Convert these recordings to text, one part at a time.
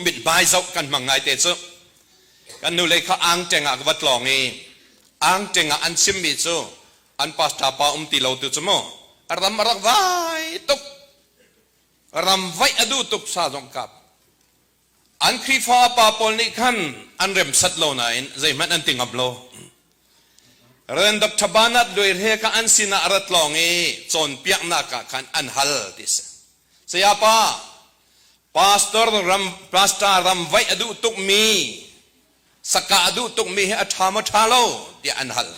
mithmai zoh kan hmang ngai te cu. Kan nu lei kha angteng ah ka va tlawng i angteng ah an chimmi cu an pastor pa um ti lo tu cu mu ram a rak vai tuk ram vaih a duh tuk sa zong kap an Khrihfa pa pawl nih khan an remsat lo nain zeihmanh an ti ngam lo. Rev. Dr. Bernard Luai he kha an sinah a rat lawng i cawnpiaknak ah khan an hal ti si. Sayapa, pastor ram pastor ram vaih a duh tukmi, saka a duh tukmi hi a ṭha maw ṭha lo tiah an hal.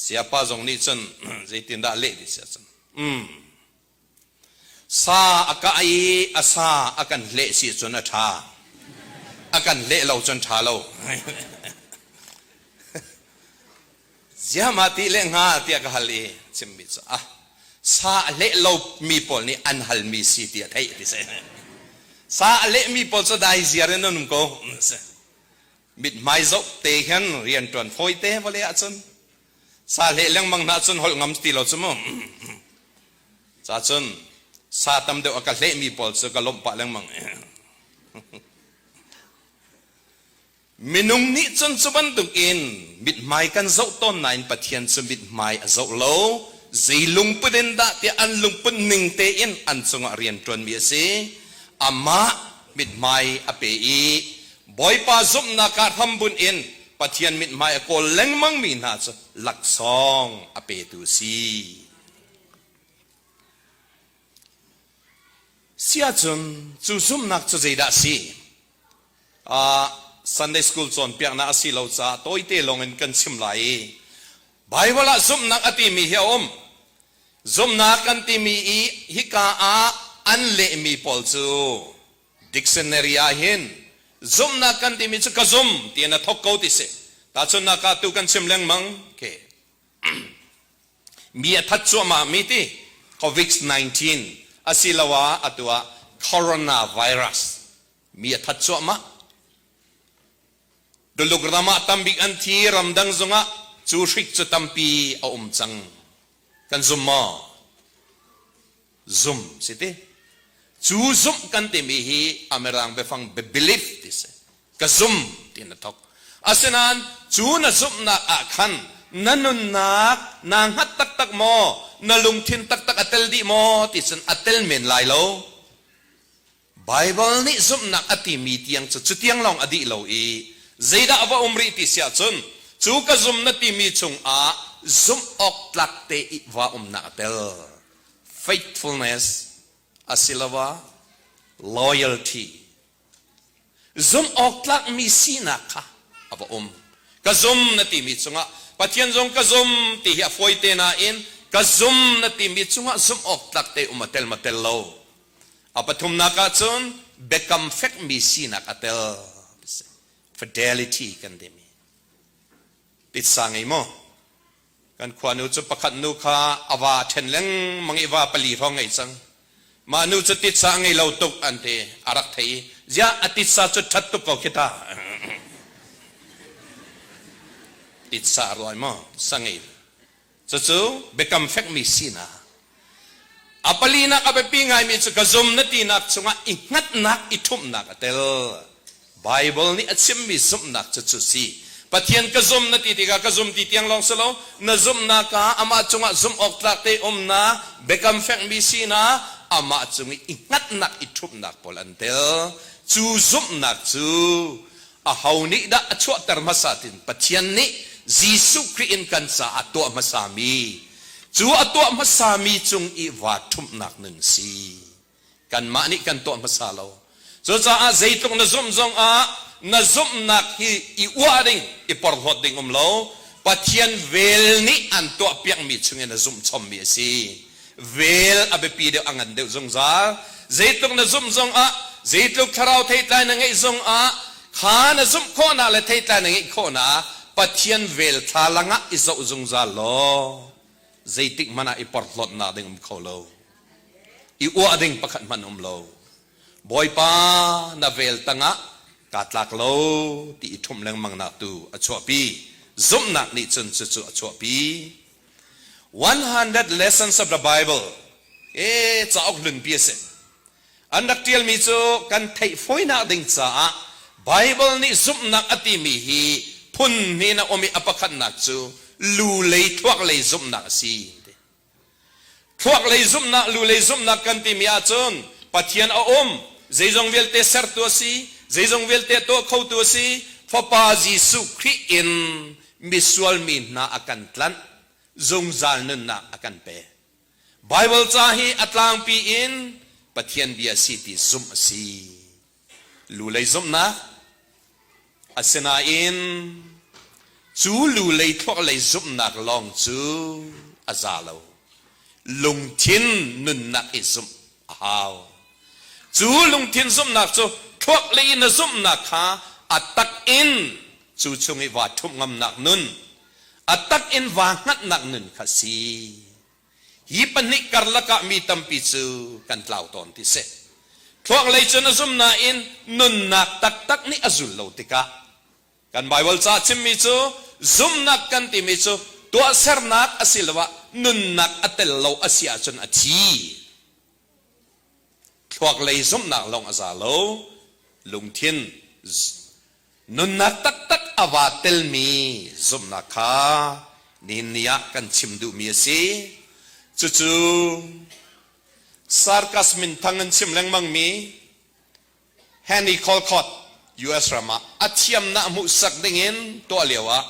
Sayapa zong nih cun zeitindah leh ti si ahcun, Sa a kah i a sa a kan hleh si cun a ṭha. A kan hleh lo cun ṭha lo. Ziahmah ti le hnga tiah ka hal i chimmi cu ah sa a hleh lo mi pawl nih an halmi si ti a theih ti si. Sa a lehmi pawl cu dai ziar in an um ko. Mithmai zoh te hin rian ṭuan fawi te vawlei ahcun sa hleh lengmang hna cun holh ngam ti lo cu mu. Ca cun sa tam deuh a ka hlehmi pawl cu ka lawmh pah lengmang. Minung nih cun cu bantuk in mithmai kan zoh tawn nain Pathian cu mithmai a zoh lo. Zei lungput in dah tiah an lungput ning tein an cungah rian ṭuanmi a si. Amah mithmai a pe i Bawipa zumhnak ah hrambunh in Pathian mithmai a kawl lengmangmi hna cu laksawng a petu a si. Siahcun cu zumhnak cu zeidah a si? Sunday school cawnpiaknak a si lo caah tawite lawngin kan chim lai i Bible ah zumhnak a timi hi a um. Zumhnak kan timi i hika ah an lehmi pawl cu Dictionary ah hin zumhnak kan timi cu ka zum tiin a thok ko ti si. Tahchunhnak ah tu kan chim lengmang. Okay. Mi a that cuahmah mi ti COVID-19 asiloah atu ah coronavirus mi a that cuahmah. Tuluk ram ah tambik an thi, ramdang zongah cu hrik cu tampi a um cang. Kan zum maw? Zum si ti. Cu zumh kan timi hi a mirang biafang belief ti si. Ka zum tiin a thok. Asinain cu na zumhnak ah khan na nunnak naa hngat taktak maw, na lungthin taktak a tel dih maw ti cun a tel men lai lo. Baibal nih zumhnak a timi tiang cu cutiang lawng a dih lo i zeidah a va um rih ti si ahcun cu ka zum na timi chungah zumh awk tlak te i va umnak a tel. Faithfulness asiloah loyalty. Zumh awk tlakmi sinak kha a va um. Ka zum na timi cungah Pathian zong ka zum ti hi a fawi te nain ka zum na timi cungah zumh awk tlak te um a tel ma tel lo. A pathumnak ahcun biakam fekmi sinak a tel. Fidelity kan timi. Titsa ngei maw? Kan khuanu cu pakhat nu kha a va ṭhen lengmang i va pali hrawng ngei cang. Mah nu cu titsa a ngei lo tuk an ti. A rak thei i, ziah a titsa cu ṭhat tuk ko khi ta. Titsa a ruai maw? Sa ngei. Cucu biakam fekmi sinak. A palinak a biapi ngaimi cu ka zum na tinak chungah i hngatnak, i ṭhumhnak a tel. Baibal nih a chimmi zumhnak cu cu si. Pathian ka zum na ti tikah ka zum ti tiang lawng si lo, na zumhnak ah amah cungah zumh awk tlak te umnak, biakam fekmi sinak, amah cung i i hngatnak, i ṭhumhnak pawl an tel. Cu zumhnak cu aho nih dah a chuahter hmasa tin Pathian nih Jesuh Khrih in kan caah tuah hmasami cu a tuah hmasami cung i vaa ṭhumhnak nun si. Kanmah nih kan tuah hmasa lo. Cucaah zeitluk na zumh zongah na zumhnak hi i uah ding, i porhlawt ding um lo. Pathian vel nih an tuahpiakmi chungin na zumh chommi a si. Vel a biapi deuh, a ngan deuh zungzal. Zeitluk na zumh zongah, zeitluk thlarau theitlai na ngeih zongah, kha na zumh khawhnak le theitlai na ngeih khawhnak Pathian vel thlalang ah i zoh zungzal law zeitik hmanh ah i porhlawtnak ding um kho lo. I uah ding pakhat hmanh um lo. Bawipa na vel tangah kaa tlak lo ti i ṭhumh lengmang nak tu a chuahpi. Zumhnak nih cun cucu a chuahpi. 100 Lessons of the Bible e cauk hlunpi a si. An rak ṭialmi cu kan theih fawinak ding caah Baibal nih zumhnak a timi hi phun hnih in a um i a pakhatnak cu lu lei thluak lei zumhnak a si. Thluak lei zumhnak, lu lei zumhnak kan timi ahcun Pathian a um, zeizong vialte sertu a si, zeizong vialte tuah khotu a si, Fapa Jesuh Khrih in misual mi hna a kan tlanh, zungzal nunnak a kan pek. Baibal ca hi a tlangpi in Pathian bia si ti zumh a si. Lu lei zumhnak asinain cu lu lei thluak lei zumhnak lawng cu a za lo. Lungthin nunnak i zumh a hau. Cu lungthin zumhnak cu thluak lei in na zumhnak kha a tak in cu chung i vaa ṭhumh ngamnak nun, a tak in vaa hngatnak nun kha si. Hi pahnih karlak ah mi tampi cu kan tlau tawn ti si. Thluak lei cun a zum nain nunnak taktak nih a zul lo tikah kan Baibal ca chimmi cu zumhnak kan timi cu tuahsernak asiloah nunnak a tel lo a si ahcun a thi. Thluak lei zumhnak lawng a za lo. Lungthin Nunnak taktak a vaa telmi zumhnak kha nihin ni ah kan chim duhmi a si. Cucu Sarkas minthang an chim lengmangmi Henry Colcott US ram ah a thiamnak hmuhsak dingin tuah lio ah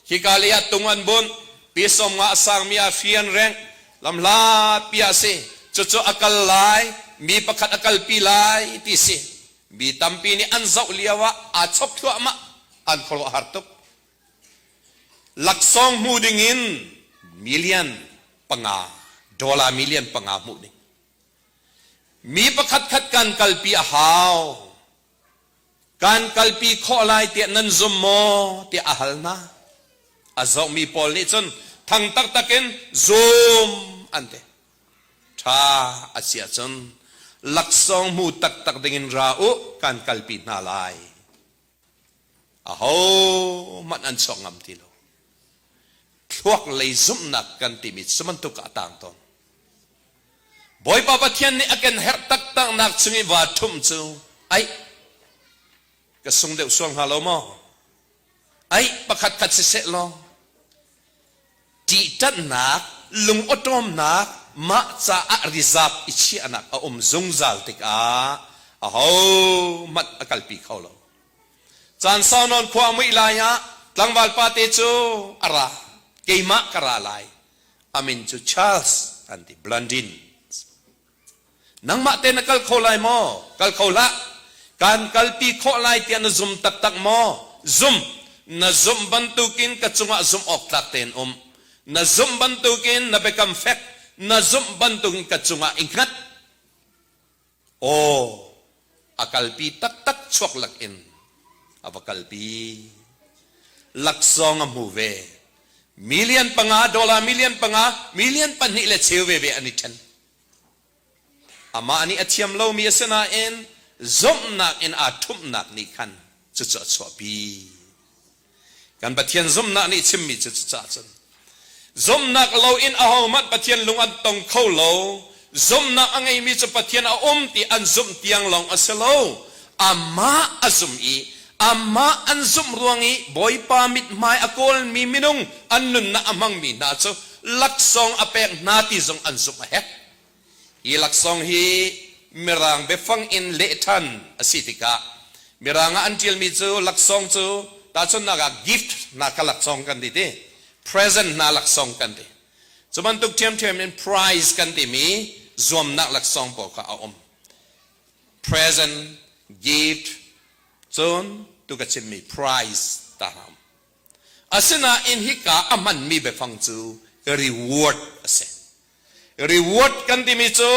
hika lei ah tung an bunh, pi 50 a sangmi ah hri an rengh, lamhlatpi ah a si. Cucu a kal lai, mi pakhat a kalpi lai ti si. Mi tampi nih an zoh lio ah aa chok thluahmah, an khuaruah har tuk. Laksawng hmu ding in million panga, dollar million panga hmuh ding. Mi pakhat khat kan kalpi a hau. Kan kalpi khawh lai tiah nan zum maw tiah a hal hna. A zohmi pawl nih cun thang taktak in zum an ti. Ṭha a si ahcun laksawng hmu taktak dingin ra u, kan kalpi hna lai. Ahohmanh an chuak ngam ti lo. Thluak lei zumhnak kan timi cu bantuk ah a tang tawn. Bawipa Pathian nih a kan herh taktaknak chung i vaa ṭhumh cu aih ka sung deuh sual hnga lo maw? Aih pakhat khat siseh law Ṭihṭanhnak, lungawṭawmnak, mah caah rizap i chiahnak a um zungzal tikah ahohmanh a kalpi kho lo. Caan sau nawn khua a muih lai ah tlangval pate cu a ra. Keimah ka ra lai. A min cu Charles an ti, Blondin. Nangmah te na kal kho lai maw? Kal kho hlah. Kan kalpi khawh lai tiah na zum taktak maw? Zum. Na zumh bantukin ka cungah zumh awk tlak tein um. Na zumh bantukin na biakam fek. Na zumh bantukin ka cungah i hngat. Aw, a kalpi taktak chuak lakin a va kalpi. Laksawng a hmu ve. Million panga, dollar million panga, million pahnih le cheu veve an i ṭhen. Amah nih a thiam lomi a si nain zumhnak in aa ṭhumhnak nih khan cucu a chuahpi. Kan Pathian zumhnak nih chimmi cu cucaah cun zumhnak loin ahohmanh Pathian lung an tong kho lo. Zumhnak a ngeimi cu Pathian a um ti an zumh tiang lawng a si lo. Amah a zum i amah an zumh ruang i Bawipa mithmai a kawlmi minung an nunnak a hmangmi hna cu laksawng a pek hna ti zong an zumh a herh. Hi laksawng hi Mirang biafang in leh ṭhan a si tikah Mirang ah an ṭialmi cu laksawng cu tahchunhnak ah gift hna kha laksawng kan ti ti, present hna laksawng kan ti. Cu bantuk ṭhiamṭhiam in prize kan timi zuamnak laksawng pawl kha a um. Present, gift, cun tu ka chimmi prize ta hna um. Asinain hika a hmanmi biafang cu reward a si. Reward kan timi cu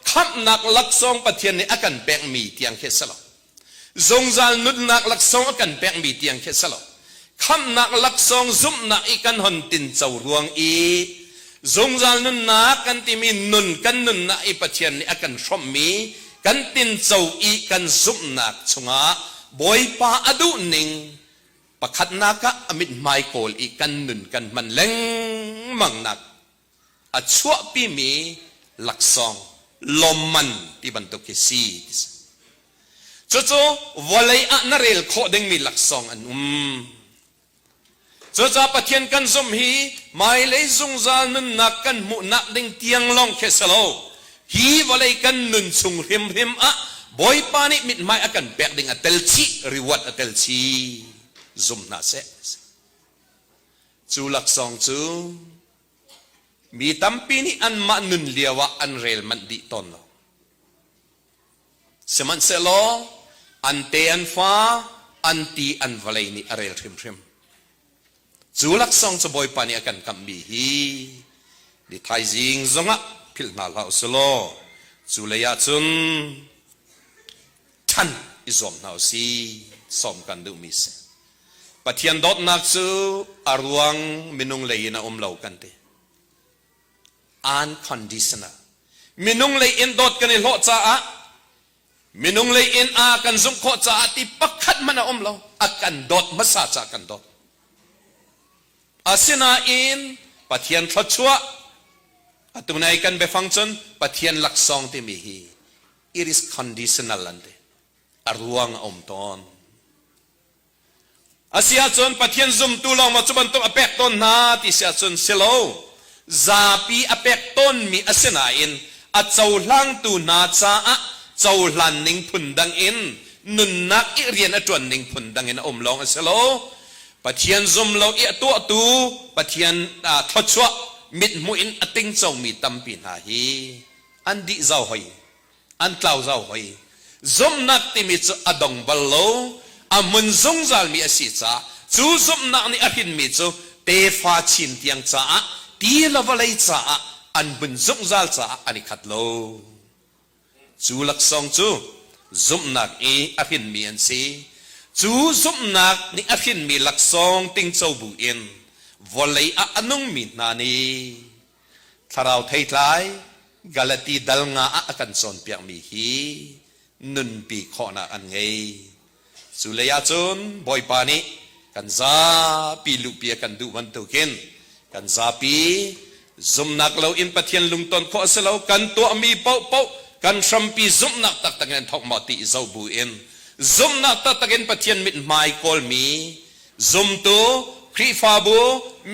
khamhnak laksawng Pathian nih a kan pekmi tiang khi a si lo. Zungzal nunnak laksawng a kan pekmi tiang khi a si lo. Khamhnak laksawng zumhnak i kan hon tinco ruang i zungzal nunnak kan timi nun kan nunnak i Pathian nih a kan hrawmhmi kan tinco i kan zumhnak chungah Bawipa a duhning Pakhatnak ah a mithmai kawl i kan nun kan hman lengmangnak a chuahpimi laksawng. lawmman ti bantuk khi si. Cucu vawlei ah na rel khawh dingmi laksawng an um. Cucaah Pathian kan zumh hi hmailei zungzal nunnak kan hmuhnak ding tiang lawng khi a si lo. Hi vawlei kan nun chung hrimhrim ah Bawipa nih mithmai a kan pek ding a tel chih, reward a tel chih. Zum hna seh. Cu laksawng cu mi tampi nih anmah nun lio ah an rel manh dih tawn lo. Sihmanhsehlaw an te an fa, an ti an vawlei nih a rel hrimhrim. Cu laksawng cu Bawipa nih a kan kamhmi hi ni thaizing zongah philh hna hlah usih law cu lei ah cun ṭhan i zuam hna usih sawm kan duhmi si. Pathian dawtnak cu a ruang minung lei in a um lo kan ti. Unconditional. Minung lei in dawt kan i hlawh caah minung lei in a kan zumh khawh caah ti pakhat hmanh a um lo. A kan dawt hmasa caah kan dawt. Asinain Pathian thluachuah atu nai kan biafang cun Pathian laksawng timi hi it is conditional an ti. A ruang a um tawn. A si ahcun Pathian zumtu lawng maw cu bantuk a pek tawn hna ti si ahcun si lo. Zapi a pek tawnmi a si nain a cohlangtu hna caah cohlan ning phun dang in nunnak i rian a ṭuan ning phun dang in a um lawng a si lo. Pathian zum lo i a tuahtu Pathian thluachuah mithmuh in a tingcomi tampi hna hi an dih zau hoi. An tlau zau hoi. Zumhnak timi cu a dong bal lo, a hmun zungzalmi a si caah cu zumhnak nih a hrinmi cu tefa chin tiang caah ti le vawlei caah an hmun zungzal caah an i khat lo. Cu laksawng cu zumhnak i a hrinmi an si. Cu zumhnak nih a hrinmi laksawng tingco bu in vawlei ah a nungmi hna nih Thlarau theitlai Galati dal nga ah a kan cawnpiakmi hi nunpi khawhnak an ngei. Cu lei ahcun Bawipa nih kan zapi luhpi a kan duh bantukin kan zapi zumhnak loin Pathian lungton khawh a si lo. Kan tuahmi paohpaoh kan hrampi zumhnak taktak in an thawk maw ti i zoh bu in zumhnak taktak in Pathian mithmai kawlmi Zumtu Khrihfabu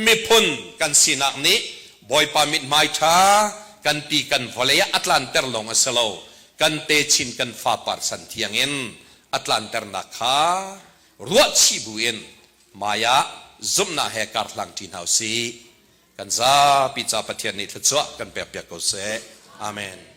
miphun kan sinak nih Bawipa mithmai ṭha kan ti kan vawlei ah a tlanter lawng a si lo, kan techin kan fapar san thiangin a tlanternak kha ruahchih buin hmai ah zumhnak he karhlang ṭi hna usih. Kan zapi ca Pathian nih thluachuah kan pekpiak ko seh. Amen.